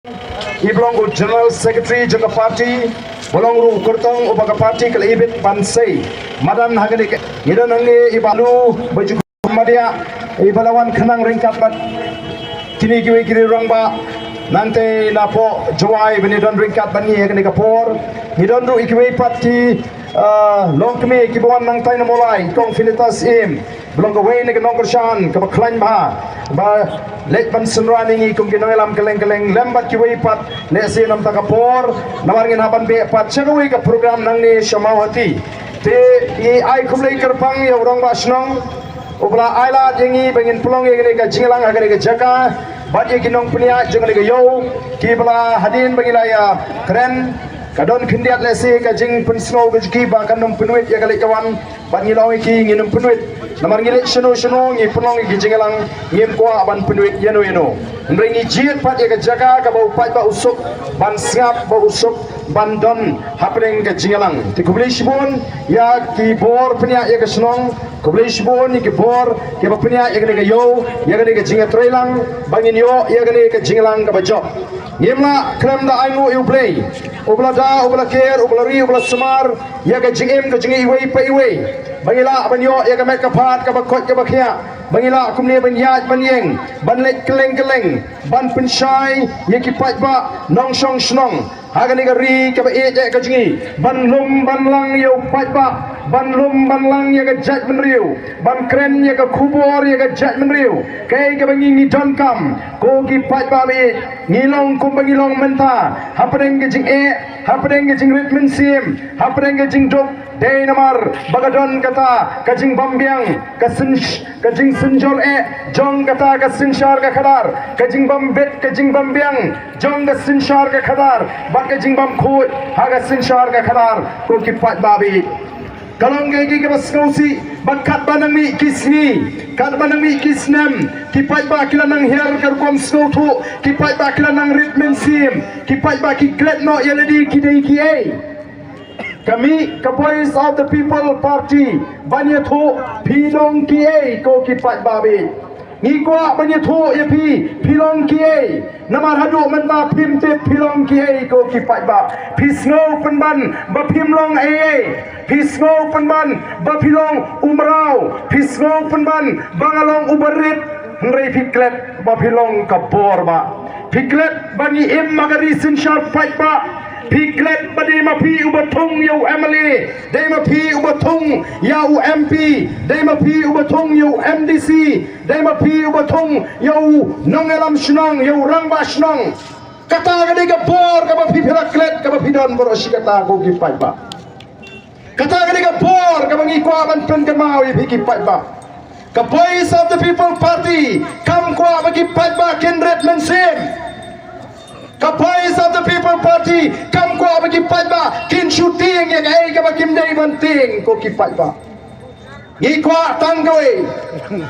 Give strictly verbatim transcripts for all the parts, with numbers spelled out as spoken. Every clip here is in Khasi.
i ba long u General Secretary jong ka party, ba long ruh u kyrtong uba ka party ka la ibit ban sei madan ha kane ka, ngi don hangne i Bah Lu ba ju Madia, i ba la wan khnang ryngkat bad kine kiwei ki rangbah nangtei napoh Jowai ba ngi don ryngkat bad ngi ha kane ka por. Ngi don ruh i kiwei pat ki, ah, longkmie ki ba wan nangtai na Mawlai, Kong Philetus Im, ba long kawei na ki nongkyrshan kaba khlaiñ bha, ba leit ban synran ïa ngi kum ki nongïalam kylleng kylleng lem bad kiwei pat, lehse namar ka por, namar ngin hap ban beh pat sha kawei ka program nangne sha Mawhati. Te ngi ai khublei kyrpang ïa u rangbah shnong uba la ailad ïa ngi ba ngin pynlong ïa kane ka jingïalang ha kane ka jaka, bad ïa ki nongpynïaid jong kane ka ïew, kiba la hadien ba ngi la ïakren, ka don khyndiat lehse ka jingpynsngew ka jong ki ba kan ym pynwit ïa ka leit ka wan, bad ngi la ong ïa ki ngin ym pynwit. Namar ngi leit shano shano ngi pynlong ïa ki jingïalang, ngim kwah ban pynwit ïano ïano. Hynrei ngi jied pat ïa ka jaka kaba u paidbah u suk ban sngap, ba u suk ban don hapdeng ka jingïalang. Te khublei shibun ïa ki bor pynïaid ïa ka shnong, khublei shibun ïa ki bor kiba pynïaid ïa kane ka ïew, ïa kane ka jingïatreilang, ba ngin ïoh ïa kane ka jingïalang kaba jop. Ngim lah khlem da ainguh ïa U Blei uba la da, uba la ker, uba la ri, uba la sumar ïa ka jingim ka jong ngi iwei pa iwei, ba ngi lah ban ïoh ïa ka met ka phad kaba koit kaba khiah, ba ngi lah kumne ban ïaid ban ïeng, ban leit kylleng kylleng, ban pynshai ïa ki paidbah nongshong shnong ha kane ka ri kaba ïeit eh ka jong ngi, ban lum ban lang ïa u paidbah, ban lum ban lang ïa ka jaitbynriew, ban kren ïa ka khubor ïa ka jaitbynriew, kaei kaba ngi ngi donkam. Ko ki paidbah ba ïeit, ngi long kumba ngi long mynta, hapdeng ka jingeh, hapdeng ka jingrit mynsiem, hapdeng ka jingduk, dei namar ba ka don kata ka jingbymbiang, ka syn ka jingsynjor eh jong kata ka synshar ka khadar, ka jingbym bit ka jingbym biang jong ka synshar ka khadar, bad ka jingbym khuid ha ka synshar ka khadar, ko ki paidbah ba ïeit. Ka long kaei kaei kaba sngewsih ba katba nang mih ki sngi, katba nang mih ki snem, ki paidbah ki la nang hiar ka rukom sngewthuh, ki paidbah ki la nang rit mynsiem, ki paidbah ki klet noh ïa lade ki dei kiei. Ka mih ka Voice of the People Party ban ïathuh phi long kiei, ko ki paidbah ba ïeit. Ngi kwah ban ïathuh ïa phi, phi long kiei. Namar haduh mynta phim tip phi long kiei, ko ki paidbah. Phi sngew pynban ba phim long ei ei. Phi sngew pynban ba phi long u mraw. Phi sngew pynban ba nga long uba rit. Hynrei phi klet ba phi long ka bor bah. Phi klet ba ngi im ha ka ri synshar paidbah. Phi klet ba dei ma phi uba thung ïa u M L A, dei ma phi uba thung ïa u M P, dei ma phi uba thung ïa u M D C, dei ma phi uba thung ïa u nongïalam shnong, ïa u rangbah shnong. Kata ka dei ka bor kaba phi, phi la klet, kaba phi don baroh shi katta, ko ki paidbah. Kata ka dei ka bor kaba ngi kwah ban pynkynmaw ïa phi ki paidbah. Ka Voice of the People Party kam kwah ba ki paidbah kin rit mynsiem. Ka Voice of the People Party kam kwah ba ki paidbah kin shu tieng ïa kaei kaba kim dei ban tieng, ko ki paidbah. Ngi kwah tang kawei.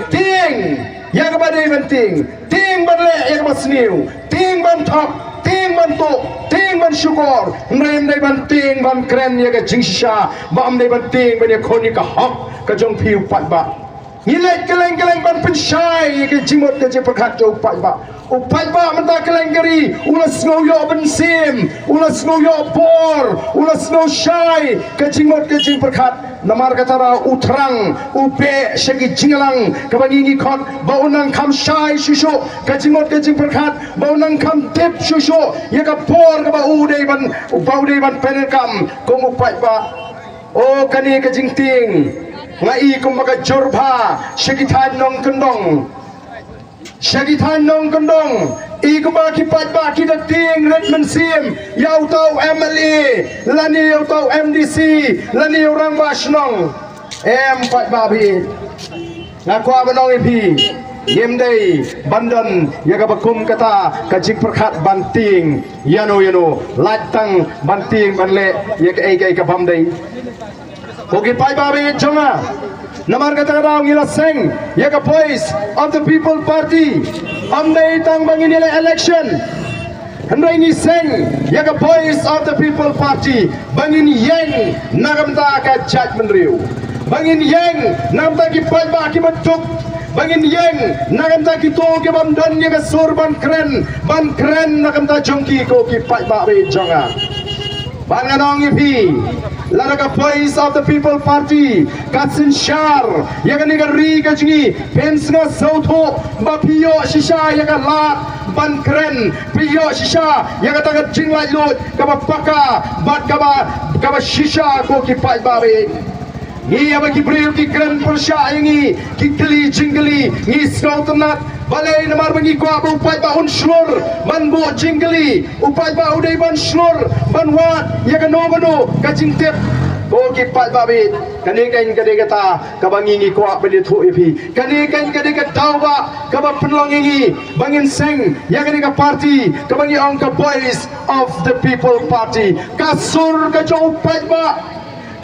Tieng ïa kaba dei ban tieng. Tieng ban leh ïa kaba sniew. Tieng ban thok. Tieng ban tuh. Tieng ban shukor. Hynrei ym dei ban tieng ban kren ïa ka jingshisha. Bad ym dei ban tieng ban ïakhun ïa ka hok ka jong phi u paidbah. Ngi leit kylleng kylleng ban pynshai ïa ka jingmut ka jingpyrkhat jong u paidbah. U paidbah mynta kylleng ka ri u la sngew ïoh mynsiem, u la sngew ïoh bor, u la sngew shai ka jingmut ka jingpyrkhat. Namar kata ruh u thrang, u beh sha ki jingïalang kaba ngi ngi khot, ba u nang kham shai shuh shuh ka jingmut ka jingpyrkhat, ba u nang kham tip shuh shuh ïa ka bor kaba u dei ban, ba u dei ban pyndonkam kum u paidbah. O kane ka jingtieng nga i kumba ka jur bha sha ki thaiñ nongkyndong. Sha ki thaiñ nongkyndong, i kumba ki paidbah ki da tieng rit mynsiem ïa uta u M L A lane ïa uta u M D C lane ïa u rangbah shnong. Em paidbah ba ïeit, nga kwah ban ong ïa phi, ngim dei ban don ïa kaba kum kata ka jingpyrkhat ban tieng ïano ïano, lait tang ban tieng ban leh ïa kaei kaei ka bym dei. Ko ki paidbah ba ïeit jong nga, namar kata ka daw ngi la seng ïa ka Voice of the People Party. Ym dei tang ba ngin ïaleh election, hynrei ngi seng ïa ka Voice of the People Party ba ngin ïeng na ka bynta ka jaitbynriew, ba ngin ïeng na ka bynta ki paidbah kiba duk, Ba ngin ïeng na ka bynta kito ki bym don ïa ka sur ban kren, ban kren na ka bynta jong ki, ko ki paidbah ba ïeit jong nga. Bad ngan ong ïa phi, lada ka Voice of the People Party ka synshar ïa kane ka ri ka jong ngi, phin sngewthuh ba phi ïoh shisha ïa ka lad ban kren, phi ïoh shisha ïa kata ka jinglaitluid kaba paka bad kaba, kaba shisha, ko ki paidbah ba ïeit. Ngi ïa ba ki briew ki kren pyrshah ïa ngi, ki kylli jingkylli, ngi sngewtynnat. Balei? Namar ba ngi kwah ba u paidbah un shlur ban buh jingkylli, u paidbah u dei ban shlur ban wad ïa kano kano ka jingtip, ko ki paidbah ba ïeit. Kane kan ka dei kata kaba ngi, ngi kwah ban ïathuh ïa phi. Kane kan ka dei ka daw ba kaba pynlong ïa ngi ba ngin seng ïa kane ka party kaba ngi ong ka Voice of the People Party. Ka sur ka jong u paidbah,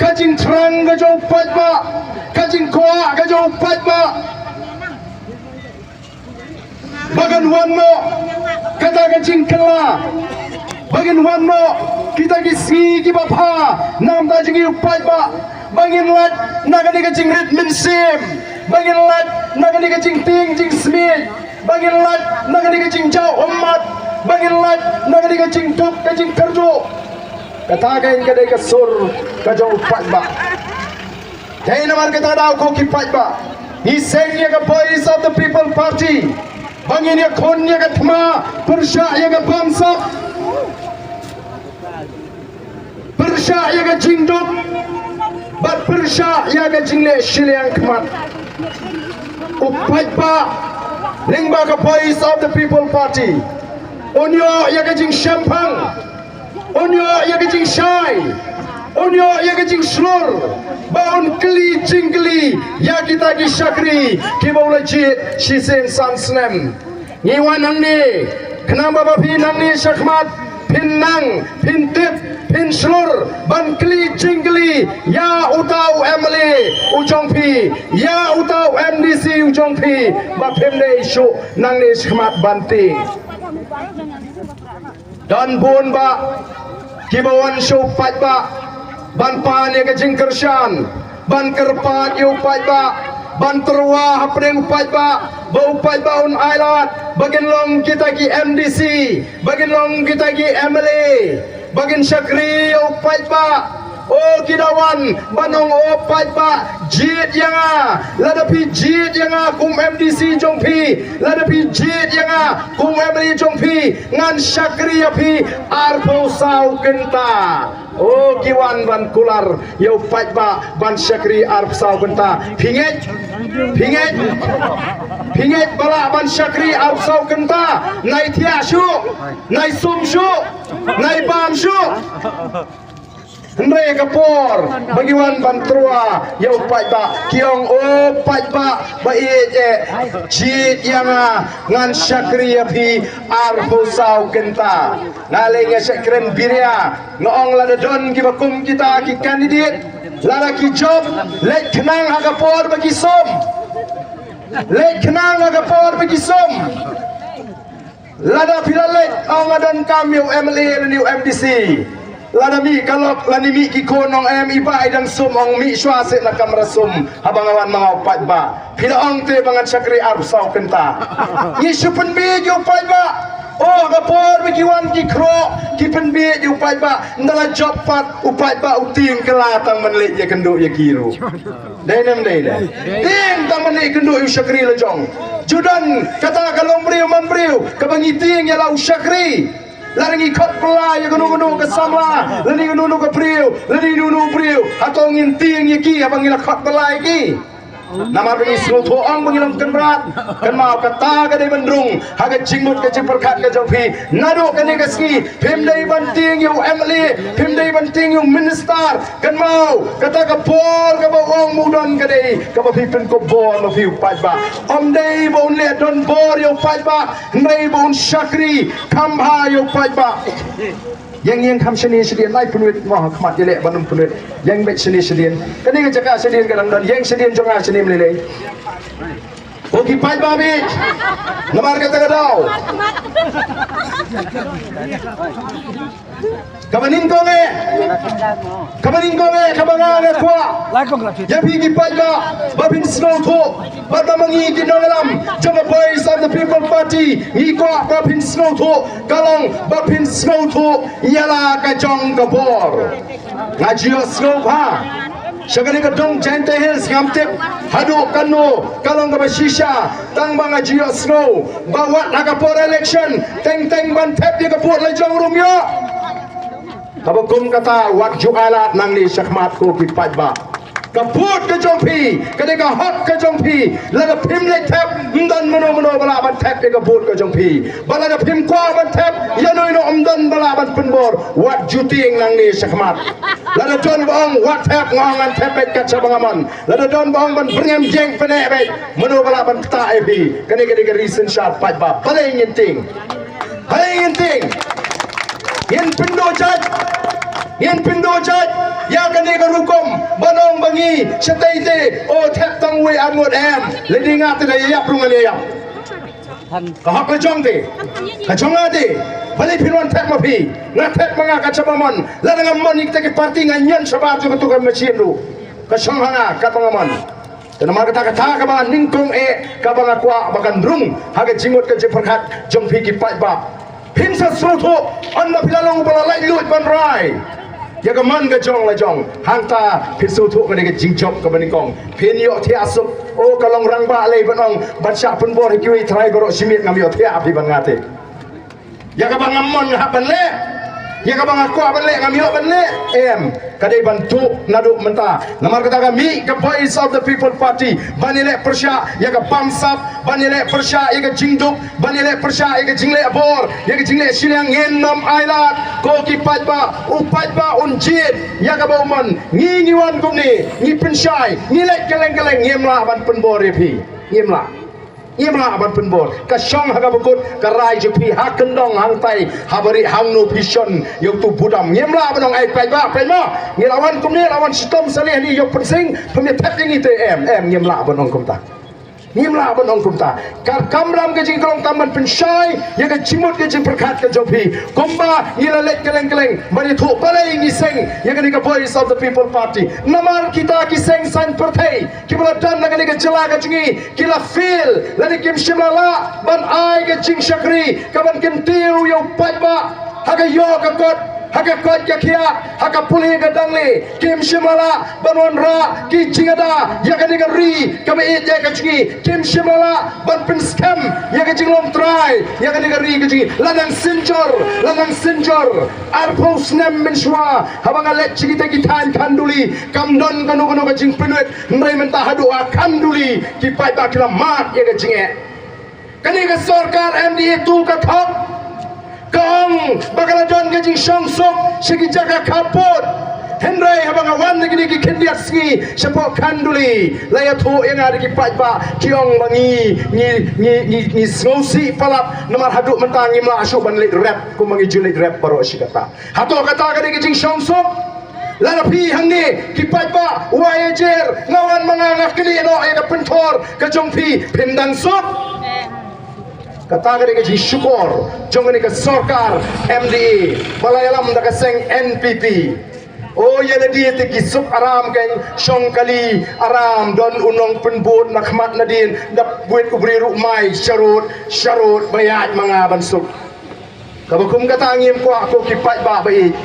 ka jingthrang ka jong u paidbah, ka jingkwah ka jong u paidbah. Ba kan wan noh kata ka jingkylla, ba kan wan noh kita ki sngi kiba bha na ka bynta jong ngi u paidbah. Ba ngin lait na kane ka jingrit mynsiem, ba ngin lait na kane ka jingtieng jingsmiej, ba ngin lait na kane ka jingjaw ummat, ba ngin lait na kane ka jingduk ka jingkyrduh. Kata kan ka dei ka sur ka jong u paidbah. Dei namar kata daw, ko ki paidbah, ngi seng ïa ka Voice of the People Party ba ngin ïakhun ïa ka thma pyrshah ïa ka bamsap, pyrshah ïa ka jingduk, bad pyrshah ïa ka jingleh shiliang khmat. U paidbah lyngba ka Voice of the People Party un ïoh ïa ka jingshemphang, un ïoh ïa ka jingshai, un ïoh ïa ka jingshlur, ba un kylli jingkylli ïa kita ki shakri kiba u la jied shisien san snem. Ngi wan hangne khnang ba, ba phi nangne shakhmat phin nang, phin tip, phin shlur ban kylli jingkylli ïa uta u M L A u jong phi, ïa uta u M D C u jong phi, ba phim dei shuh nangne shakhmat ban tieng. Don bun bah kiba wan sha u paidbah ban pan ïa ka jingkyrshan, ban kyrpad ïa u paidbah, ban tyrwa hapdeng u paidbah, ba u paidbah un ailad ba kin long kita ki M D C, ba kin long kita ki M L A, ba kin shakri ïa u paidbah. O ki da wan ban ong, o paidbah, jied ïa nga. Lada phi jied ïa nga kum M D C jong phi, lada phi jied ïa nga kum M L A jong phi, ngan shakri ïa phi arphew saw kynta. O ki wan ban kular ïa u paidbah ban shakri arphew saw kynta. Phi ngeit? Phi ngeit? Phi ngeit ba lah ban shakri arphew saw kynta? Nai thiah shuh, nai sum shuh, nai bam shuh. Hynrei ka por ba ngi wan ban tyrwa ïa u paidbah, ki ong, o paidbah ba ïeit eh, jied ïa nga, ngan shakri ïa phi arphew saw kynta. Nga lei nga shah kren biria, nga ong lada don kiba kum kita ki candidate, lada ki jop, leit khnang ha ka por ba ki sum. Leit khnang ha ka por ba ki sum. Lada phi la leit, ong nga donkam ïa u M L A lane u M D C. Lada mih ka lok lane mih ki khun, ong em i bah i dang sum, ong mih shuwa seh na kamra sum haba nga wan ma nga u paidbah. Phi la ong te ba ngan shakri arphew saw kynta. Ngi shu pynbieit ïa u paidbah. O ka por ba ki wan ki khroh ki pynbieit ïa u paidbah. Ynda la jop pat u paidbah u tieng kylla tang ban leit ïakynduh ïa ki ruh. Dei ne ym dei, dei? Tieng tang ban leit kynduh ïa u shakri la jong. Ju don kata ka long briew man briew kaba ngi tieng ïa la u shakri. Lada ngi khot bylla ïa kano kano ka samla lane kano kano ka briew lane kano kano briew, hato ngin tieng ïa ki haba ngi la khot bylla ïa ki? Namar ba ngi sngewthuh ong ba ngi long kynrad. Kynmaw, kata ka dei ban rung ha ka jingmut ka jingpyrkhat ka jong phi. Naduh kane ka sngi phim dei ban tieng ïa u M L A, phim dei ban tieng ïa u minister. Kynmaw, kata ka bor kaba ong ba u don ka dei kaba phi pynkup bor ma phi u paidbah. Ym dei ba un leh don bor ïa u paidbah, hynrei ba un shakri kham bha ïa u paidbah. Ïeng, ïeng kham shane shadien, nai pynwit mo ha khmat, ïaleh ban ym pynwit. Ïeng beit shane shadien. Kane ka jaka shadien ka dang don, ïeng shadien jong nga shane, ym lei lei. Ko ki paidbah, namar kata ka daw, kaba nyngkong eh, kaba nyngkong eh kaba nga nga kwah ïa phi ki paidbah ba phin sngewthuh, ba ma ngi ki nongïalam jong ka Voice of the People Party ngi kwah ba phin sngewthuh, ka long ba phin sngewthuh ïa la ka jong ka bor. Nga ju ïohsngew ba sha kane ka dong Jaintia Hills ngam tip haduh kano ka long kaba shisha, tang ba nga ju ïohsngew ba wat ha ka por election teng teng ban thep ïa ka vote la jong ruh ym ïoh. Kaba kum kata wat ju ai lad nangne shakhmat ko ki paidbah. Ka vote ka jong phi ka dei ka hok ka jong phi. Lada phim leit thep, ym don mano mano ba lah ban thep ïa ka vote ka jong phi. Ba lada phim kwah ban thep ïa no ïa no, ym don ba lah ban pynbor. Wat ju tieng nangne shakhmat. Lada don ba ong wat thep, nga ong ngan thep beit kat shaba nga mon. Lada don ba ong ban byrngem jeng pyneh beit, mano ba lah ban ktah ïa phi. Kane ka dei ka ri synshar paidbah. Balei ngin tieng? Balei ngin tieng? Ngin pynduh jait, ngin pynduh jait ïa kane ka rukom ban ong ba ngi shatei te, o thep tang wei ar ngut em. Lei dei nga te da ïap ruh ngan ïap. Ka hok ka jong te, ka jong nga te. Balei phin wan thep ma phi? Nga thep ma nga kat shaba mon. Lada ngam mon ïa kita ki party ngan ïon shabar jong katu ka machine ruh. Ka shong ha nga kat ba nga mon. Te namar kata, kata kaba nyngkong eh kaba nga kwah ba kan rung ha ka jingmut ka jingpyrkhat jong phi ki paidbah. Phin sa sngewthuh, ynda phi la long uba la laitluid ban rai ïa ka mon ka jong la jong, hangta phin sngewthuh kane ka jingjop kaba nyngkong. Phin ïohthiah suk, o ka long rangbah lei ban ong ban shah pynbor ha kiwei trai baroh shi miet, ngam ïohthiah phi bad nga te. Ïa kaba ngam mon nga hap ban leh, ïa kaba nga kwah ban leh ngam ïoh ban leh. Em, ka dei ban tuh naduh mynta. Namar kata ka mih ka Voice of the People Party ban ïaleh pyrshah ïa ka bamsap, ban ïaleh pyrshah ïa ka jingduk, ban ïaleh pyrshah ïa ka jingleh bor, ïa ka jingleh shiliang. Ngin nym ailad ko ki paidbah, u paidbah un jied ïa kaba u mon. Ngi ngi wan kumne, ngi pynshai, ngi leit kylleng kylleng, ngim lah ban pynbor ïa phi. Ngim lah. Ngim lah ban pynbor. Ka shong ha kaba kut ka rai jong phi ha kyndong hangtai, ha barieh hangno phi shon ïa uto u budam. Ngim lah ban ong ai paidbah, paidbah, ngi la wan kumne, la wan shitom shaleh ne ïoh pynsing, phim ïa thep ïa ngi te. Em, em, ngim lah ban ong kumta. Ngim lah ban ong kumta. Ka kamram ka jingkhlong kam ban pynshai ïa ka jingmut ka jingpyrkhat ka jong phi. Kumba ngi la leit kylleng kylleng ban ïathuh balei ngi seng ïa kane ka Voice of the People Party. Namar kita ki seng saiñ pyrthei kiba la don na kane ka jylla ka jong ngi ki la fail, lane kim shym la lah ban ai ka jingshakri kaban kyntiew ïa u paidbah ha ka ïoh ka kot, ha ka koit ka khiah, ha ka pule ka dangle. Kim shym la lah ban wanrah ki jingada ïa kane ka ri kaba ïeit ïa ka jong ngi. Kim shym la lah ban pynskhem ïa ka jinglong trai ïa kane ka ri ka jong ngi. La nang synjor, la nang synjor. Arphew snem mynshuwa haba nga leit sha kita ki thaiñ Khanduli, kam don kano kano ka jingpynwit. Hynrei mynta haduh ha Khanduli ki paidbah ki la mad ïa ka jingeh. Kane ka sorkar M D A tu ka thok, ka ong ba ka la don ka jingshongsuk sha ki jaka khappud. Hynrei haba nga wan na kine ki khyndiat sngi shapoh Khanduli, la ïathuh ïa nga da ki paidbah, ki ong ba ngi, ngi, ngi, ngi, ngi sngewsih palat namar haduh mynta ngim lah shuh ban leit rep kumba ngi ju leit rep baroh shi katta. Hato kata ka dei ka jingshongsuk? Lada phi hangne ki paidbah, wai jer, nga wan ma nga, nga knieh noh ïa ka pynthor ka jong phi, phin dang suk? Kata ka dei ka jingshukor jong kane ka sorkar M D A ba la ïalam da ka seng N P P. O ïa lade te ki suk aram, kein shong kali aram, don u nongpynbud na khmat nadien, da buit u briew ruh mai, sharud sharud, ba ïaid ma nga ban suk. Kaba kum kata ngim kwah ko ki paidbah ba ïeit.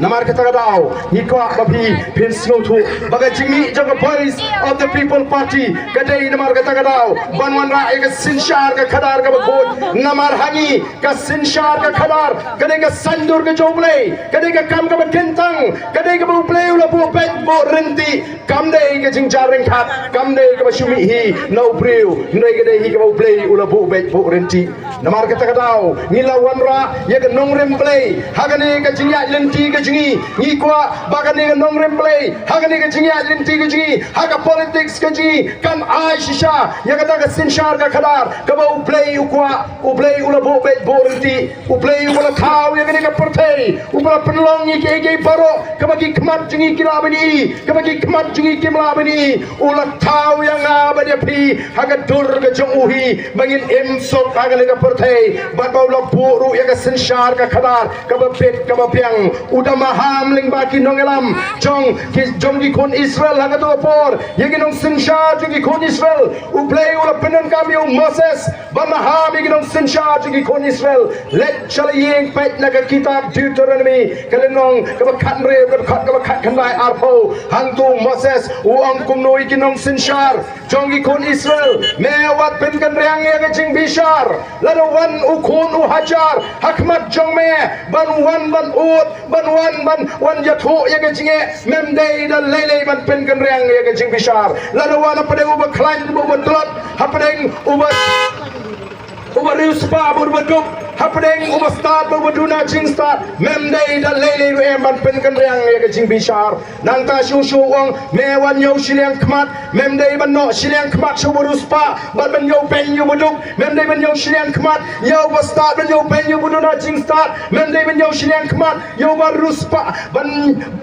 Namar kata ka daw ngi kwah ba phi phin sngewthuh ba ka jingmih jong ka Voice of the People Party ka dei namar kata ka daw ban wanrah ïa ka synshar ka khadar kaba khuid. Namar ha ngi ka synshar ka khadar ka dei ka saiñdur ka jong U Blei, ka dei ka kam kaba kyntang, ka dei kaba U Blei u la buh beit buh ryntih. Kam dei ka jingjar ryngkat, kam dei kaba shu mih hi na u briew, hynrei ka dei hi kaba U Blei u la buh beit buh ryntih. Namar kata ka daw ngi la wanrah ïa ka nongrim Blei ha kane ka jingïaid lynti ka jong ngi. Ngi kwah ba kane ka nongrim Blei ha kane ka jingïaid lynti ka jong ngi, ha ka politics ka jong ngi, kan ai shisha ïa kata ka synshar ka khadar kaba U Blei u kwah. U Blei u la buh beit buh ryntih, U Blei u la thaw ïa kane ka pyrthei, u la pynlong ïa kiei kiei baroh kaba ki khmat jong ngi ki lah ban i, kaba ki khmat jong ngi kim lah ban i. U la thaw ïa nga bad ïa phi ha ka dur ka jong u hi ba ngin im suk ha kane ka pyrthei, bad ba u la buh ruh ïa ka synshar ka khadar kaba bit kaba biang. U da maham lyngba ki nongïalam jong ki, jong ki khun Israel ha kato ka por, ïa ki nongsynshar jong ki khun Israel. U Blei u la pyndonkam ïa u Moses ban maham ïa ki nongsynshar jong ki khun Israel. Leit sha la ïing, peit na ka kitab Deuteronomy ka lynnong kaba khathynriew, ka dkhot kaba khatkhyndai arphew. Hangto u Moses u ong kumno ïa ki nongsynshar jong ki khun Israel: Me wat pynkynriang ïa ka jingbishar. Lada wan u khun u hajar ha khmat jong me ban wan ban ud, ban wan ban wan ïathuh ïa ka jingeh, mem dei da lei lei ban pynkynriang ïa ka jingbishar. Lada wan hapdeng uba khlaiñ bad uba tlot, hapdeng uba, uba riewspah bad uba duk, hapdeng uba stad bad uba duna jingstad, mem dei da lei lei ruh em ban pynkynriang ïa ka jingbishar. Nangta shuh shuh u ong: Me wat ñiew shiliang khmat. Mem dei ban noh shiliang khmat sha uba riewspah bad ban ñiew beiñ ïa uba duk. Mem dei ban ñiew shiliang khmat ïa uba stad, ban ñiew beiñ ïa uba duna jingstad. Mem dei ban ñiew shiliang khmat ïa uba riewspah, ban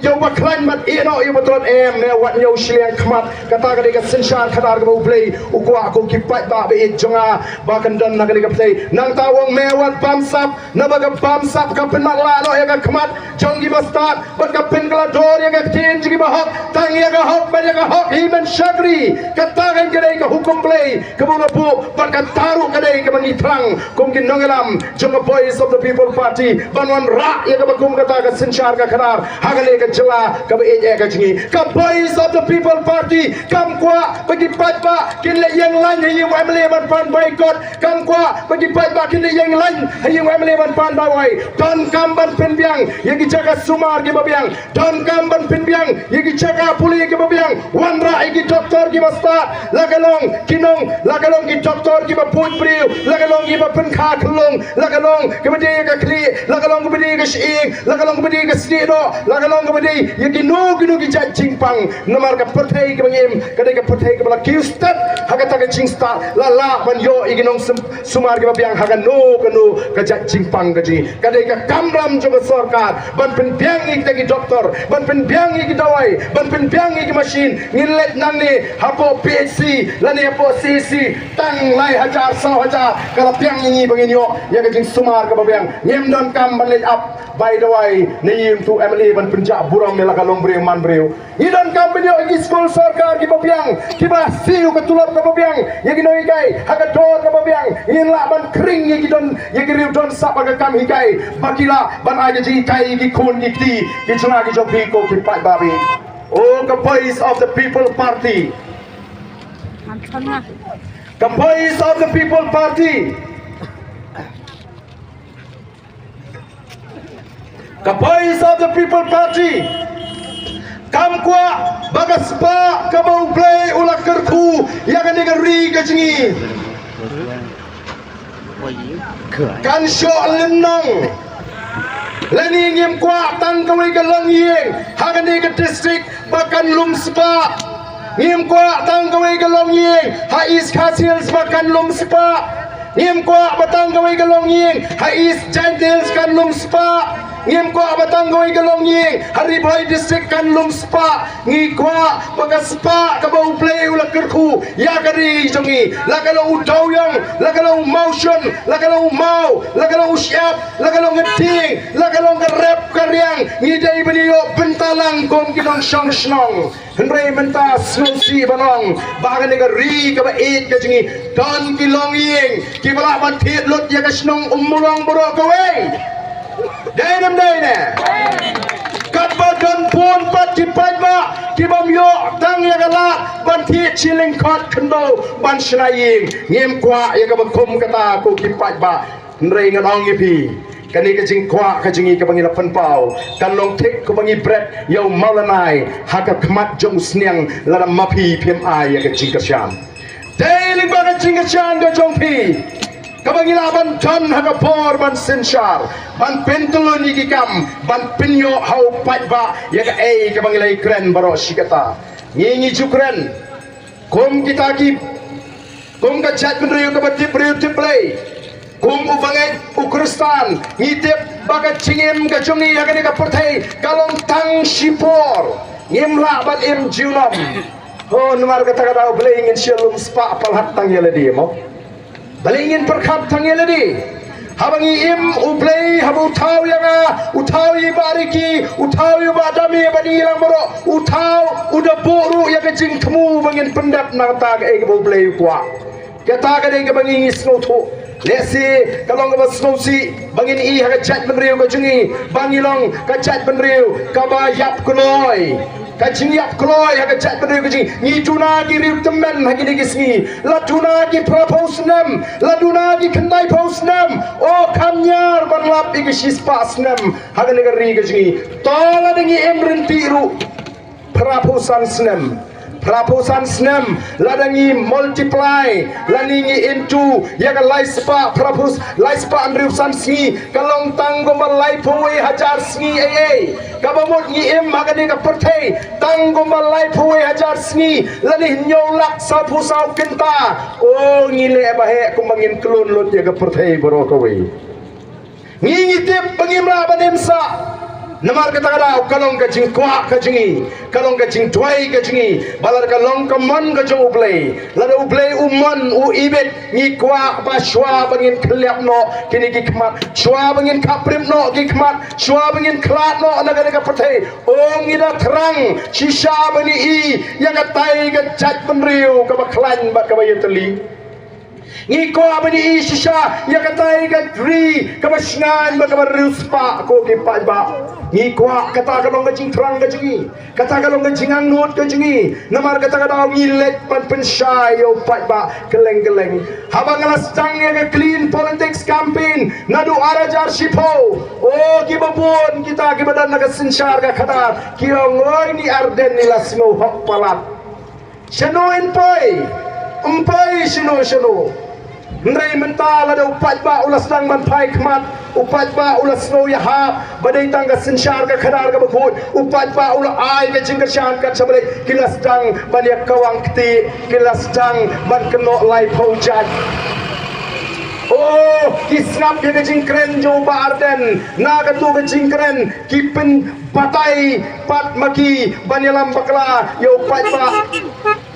ïa uba khlaiñ bad ïehnoh ïa uba tlot. Em, me wat ñiew shiliang khmat. Kata ka dei ka synshar khadar kaba U Blei u kwah, ko ki paidbah ba ïeit jong nga ba kan don ha kane ka pyrthei. Nangta u ong: Me wat bamsap, naba ka bamsap ka pynmatlah noh ïa ka khmat jong kiba stad bad ka pynkylla dor ïa ka ktien jong kiba hok. Tang ïa ka hok bad ïa ka hok hi men shakri. Kata kan ka dei ka hukum Blei kaba u la buh, bad kata ruh ka dei kaba ngi thrang kum ki nongïalam jong ka Voice of the People Party ban wanrah ïa kaba kum kata ka synshar ka khadar ha kane ka jylla kaba ïeit ka jong ngi. Ka Voice of the People Party kam kwah ba ki paidbah kin leit ïeng lain ha ïing u MLA ban pan boycott. Kam kwah ba ki paidbah kin leit ïeng lain ha ïing u MLA ban pan dawai. Donkam ban pynbiang ïa ki jaka sumar kiba biang. Donkam ban pynbiang ïa ki jaka pule kiba biang. Wanrah ïa ki doktor kiba stad, la ka long ki nong, la ka long ki doktor kiba buit briew, la ka long kiba pynkha khyllung, la ka long kiba die ïa ka khlieh, la ka long kiba die ïa ka shyieng, la ka long kiba die ïa ka snieh doh, la ka long kiba die ïa kino kino ki jait jingpang. Namar ka pyrthei kaba ngi im ka dei ka pyrthei kaba la kiew stet ha kata ka jingstad, la lah ban ïoh ïa ki nong sum-, sumar kiba biang ha kano kano ka jait jingpang ka jong ngi. Ka dei ka kamram jong ka sorkar ban pynbiang ïa kita ki doktor, ban pynbiang ïa ki dawai, ban pynbiang ïa ki machine. Ngin leit nangne hapoh PHC lane hapoh CHC, tang lai hajar saw hajar ka la biang ïa ngi ba ngin ïoh ïa ka jingsumar kaba biang. Ngim donkam ban leit ap bai dawai na ïing u MLA ban pynjah burom ïa la ka longbriew manbriew. Ngi donkam ban ïoh ïa ki skul sorkar kiba biang, kiba siew ka tulop kaba biang, ïa ki nonghikai ha ka dor kaba biang. Ngin lah ban khring ïa ki don, ïa ki riew don sap ha ka kam hikai ba ki lah ban ai ka jinghikai ïa ki khun ki kti ki jong nga ki jong phi, ko ki paidbah. O ka Voice of the People Party, ka Voice of the People Party, ka Voice of the People Party kam kwah ba ka spah kaba U Blei u la kyrkhu ïa kane ka ri ka jong ngi kan shoh lynnong. Lane ngim kwah tang kawei ka longïing ha kane ka district ba kan lum spah. Ngim kwah tang kawei ka longïing ha East Khasi Hills ba kan lum spah. Ngim kwah ba tang kawei ka longïing ha East Jaintia Hills kan lum spah. Ngim kwah ba tang kawei ka longïing ha Ri Bhoi District kan lum spah. Ngi kwah ba ka spah kaba U Blei u la kyrkhu ïa ka ri jong ngi, la ka long u Dewïong, la ka long u Mawshun, la ka long u Maw, la ka long u Shyiap, la ka long ka Dieng, la ka long ka Rep ka Riang, ngi dei ban ïoh bynta lang kum ki nongshong shnong. Hynrei mynta sngewsih ban ong ba ha kane ka ri kaba ïeit ka jong ngi don ki longïing kiba lah ban thied lut ïa ka shnong Ummulong baroh kawei. Dei ne ym dei ne? Katba don bun pat ki paidbah kibym ïoh tang ïa ka lad ban thied shi lyngkhot khyndew ban shna ïing. Ngim kwah ïa kaba kum kata, ko ki paidbah. Hynrei ngan ong ïa phi, kane ka jingkwah ka jong ngi kaba ngi la pynpaw kan long thik kumba ngi bret ïa u mawlanai ha ka khmat jong u sniang lada ma phi phim ai ïa ka jingkyrshan. Dei lyngba ka jingkyrshan ka jong phi Kaba ngi lah ban don ha ka por ban synshar, ban pyntyllun ïa ki kam, ban pynïoh ha u paidbah ïa kaei kaba ngi la ïakren baroh shi katta. Ngi ngi ju kren kum kita ki, kum ka jaitbynriew kaba tip briew tip Blei, kum u bangeit u Khristan, ngi tip ba ka jingim ka jong ngi ha kane ka pyrthei ka long tang shipor. Ngim lah ban im junom. Oh, namar kata ka daw balei ngin shu lum spah palat tang ïa lade mo? Balei ngin pyrkhat tang ïa lade? Haba ngi im, U Blei haba u thaw ïa nga, u thaw ïa i Bah Ricky, u thaw ïa u Bah Dame bad ïa ngi lang baroh, u thaw, u da buh ruh ïa ka jingthmu ba ngin pyndep na kata kaei kaba U Blei u kwah. Kata ka dei kaba ngi ngi sngewthuh. Lehse ka long kaba sngewsih ba ngin i ha ka jaitbynriew ka jong ngi ba ngi long ka jaitbynriew kaba ïap kloi. Ka jingïap kloi ha ka jaitbynriew ka jong ngi. Ngi duna ki riewtymmen ha kine ki sngi. La duna ki phraphew snem, la duna ki khyndaiphew snem. O, kham ñiar ban lap ïa ki shispah snem ha kane ka ri ka jong ngi. To lada ngi im ryntih ruh phraphew san snem, phraphew san snem, lada ngi multiply, lane ngi into ïa ka laispah phraphew, laispah hynriewphew san sngi, ka long tang kumba laiphew wei hajar sngi ei ei. Kaba mut ngi im ha kane ka pyrthei tang kumba laiphew wei hajar sngi, lane hynñiew lak sawphew saw kynta. O, ngi leh ba heh kumba ngin khlun lut ïa ka pyrthei baroh kawei. Ngi ngi tip ba ngim lah ban im sah. Namar kata ka daw ka long ka jingkwah ka jong ngi, ka long ka jingduwai ka jong ngi, ba lada ka long ka mon ka jong U Blei, lada U Blei u mon u ibit, ngi kwah ba shuwa ba ngin khyllap noh kine ki khmat, shuwa ba ngin khapbrip noh ki khmat, shuwa ba ngin khlad noh na kane ka pyrthei. O, ngi da thrang shisha ban i ïa katai ka jaitbynriew kaba khlaiñ bad kaba ïatylli. Ngi kwah ban i shisha ïa katai ka ri kaba shngaiñ bad kaba riewspah, ko ki paidbah. Ngi kwah, kata ka long ka jingthrang ka jong ngi, kata ka long ka jingangnud ka jong ngi. Namar kata ka daw ngi leit ban pynshai ïa u paidbah kylleng kylleng. Haba nga la sdang ïa ka Clean Politics Campaign naduh ar hajar shiphew, o, kiba bun kita kiba don ha ka synshar ka khadar ki ong, oi, ni Ardent ni la sngewhok palat. Shano yn poi? Ym poi shano shano. Hynrei mynta lada u paidbah u la sdang ban phai khmat, u paidbah u la sngew ïahap ba dei tang ka synshar ka khadar kaba khuid, u paidbah u la ai ka jingkyrshan kat shaba leit, ki la sdang ban ïa kawang kti, ki la sdang ban kynnoh laiphew jait. Oh, ki sngap ïa ka jingkren jong u Bah Ardent, na kato ka jingkren ki pynbatai pat ma ki ban ïalam bakla ïa u paidbah.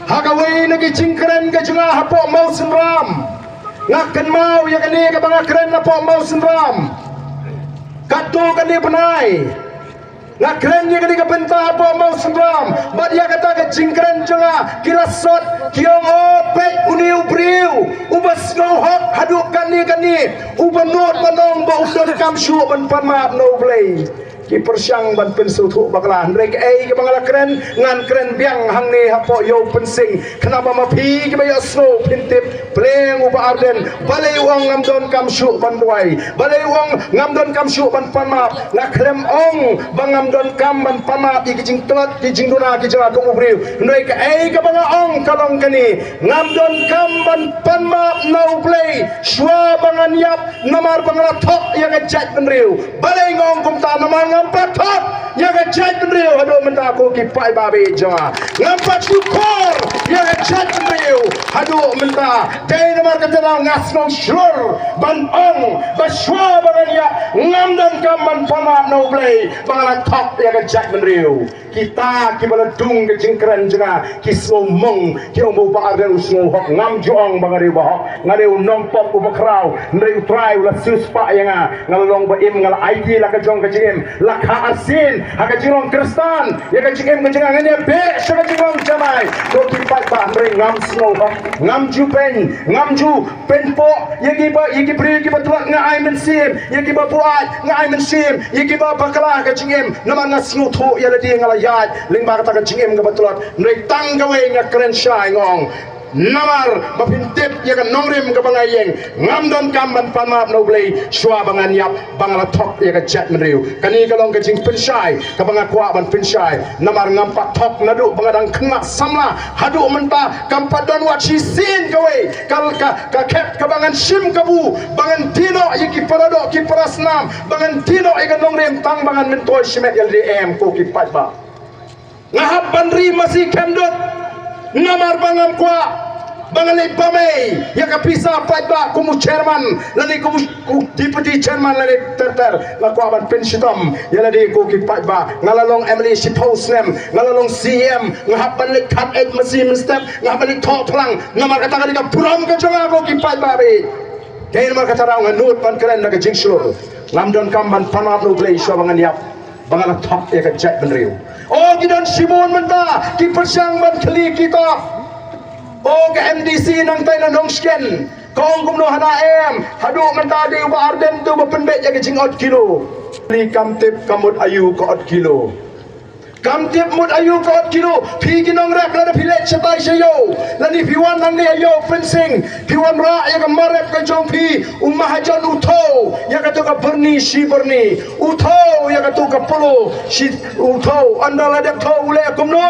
Ha kawei na ki jingkren ka jong nga hapoh Mawsynram, nga kynmaw ïa kane kaba nga kren hapoh Mawsynram. Kato kane bnai nga kren ïa kane ka bynta hapoh Mawsynram, bad ïa kata ka jingkren jong nga ki la sot, ki ong, o, peit une u briew uba sngewhok haduh kane kane, uba nud ban ong ba um donkam shuh ban pan map na U Blei. Ki pyrshang ban pynsngewthuh bakla. Hynrei kaei kaba nga la kren, ngan kren biang hangne hapoh Ïew Pynsing, khnang ba ma phi kiba ïohsngew phin tip. Pleng u Bah Ardent, balei u ong ngam donkam shuh ban duwai, balei u ong ngam donkam shuh ban pan map? Nga khlem ong ba ngam donkam ban pan map ïa ki jingtlot, ki jingduna ki jong nga kum u briew. Hynrei kaei kaba nga ong ka long kane, ngam donkam ban pan map na U Blei shuwa ba ngan ïap, namar ba nga la thok ïa ka jaitbynriew. Balei nga ong kumta? Namar ngam pat thok ïa ka jaitbynriew haduh mynta, ko ki paidbah ba ïeit jong nga. Ngam pat shukor ïa ka jaitbynriew haduh mynta. Dei namar kata nga sngew shlur ban ong ba shuwa ba ngan ïap, ngam donkam ban pan map na U Blei ba nga la thok ïa ka jaitbynriew. Kita kiba la dung ka jingkren jong nga ki sngewmong, ki ong ba u Bah Ardent u sngewhok. Ngam ju ong ba nga dei u bahok, nga dei u nongpop uba khraw. Hynrei U Trai u la siewspah ïa nga, nga la long ba im, nga la aiti la ka jong ka jingim, la kha arsien ha ka jinglong Khristan ïa ka jingim ka jong nga. Ngan ïa beh sha ka jinglong jamai, ko ki paidbah, hynrei ngam sngewhok. Ngam ju pyn, ngam ju pynpoh ïa kiba, ïa ki briew kiba tlot nga ai mynsiem, ïa kiba buaid nga ai mynsiem, ïa kiba bakla ka jingim. Namar nga sngewthuh ïa lade nga la ïaid lyngba kata ka jingim kaba tlot. Hynrei tang kawei nga kren shai, nga ong Namar ba phin tip ïa ka nongrim kaba nga ïeng, ngam donkam ban pan map na U Blei shuwa ba ngan ïap, ba nga la thok ïa ka jaitbynriew. Kane ka long ka jingpynshai kaba nga kwah ban pynshai. Namar ngam pat thok naduh ba nga dang khynnah samla haduh mynta, kam pat don wat shisien kawei ka, ka, ka khet kaba ngan shim kabu ba ngan die noh ïa ki paradoh ki parasnam, ba ngan die noh ïa ka nongrim tang ba ngan myntoi shimet ïa lade, em ko ki paidbah. Nga hap ban ri masi khyndiat namar ba ngam kwah ba nga leit bam ei ïa ka pisa paidbah kum u chairman lane kum u, u deputy chairman lane ter ter. Nga kwah ban pynshitom ïa lade ko ki paidbah. Nga la long M L A shiphew snem, nga la long C M, nga hap ban leit khat ei masi mynstep, nga hap ban leit thoh phlang. Namar kata ka dei ka burom ka jong nga ko ki paidbah. Dei namar kata ruh nga nud ban kren da ka jingshlur. Ngam donkam ban pan map na U Blei shuwa ba ngan ïap, ba nga la thok ïa ka jaitbynriew. O, ki don shibun mynta ki pyrshang ban khlieh ki thok. O, ka M D C nangtai na Nongshken ka ong kumno hana, em, haduh mynta dei u Bah Ardent uba pynbeit ïa ka jingot kilo. Phi kam tip ka mut aïu ka ot kilo. Kam tip mut aïu ka ot kilo. Phi ki nongrep, lada phi leit shatai sha ïew lane phi wan nangne ha ïew fencing, phi wanrah ïa ka mar rep ka jong phi, u mahajon u thew ïa kato ka byrni shi byrni, u thew ïa kato ka polo shi, u thew. Ynda la dep thew u leh kumno?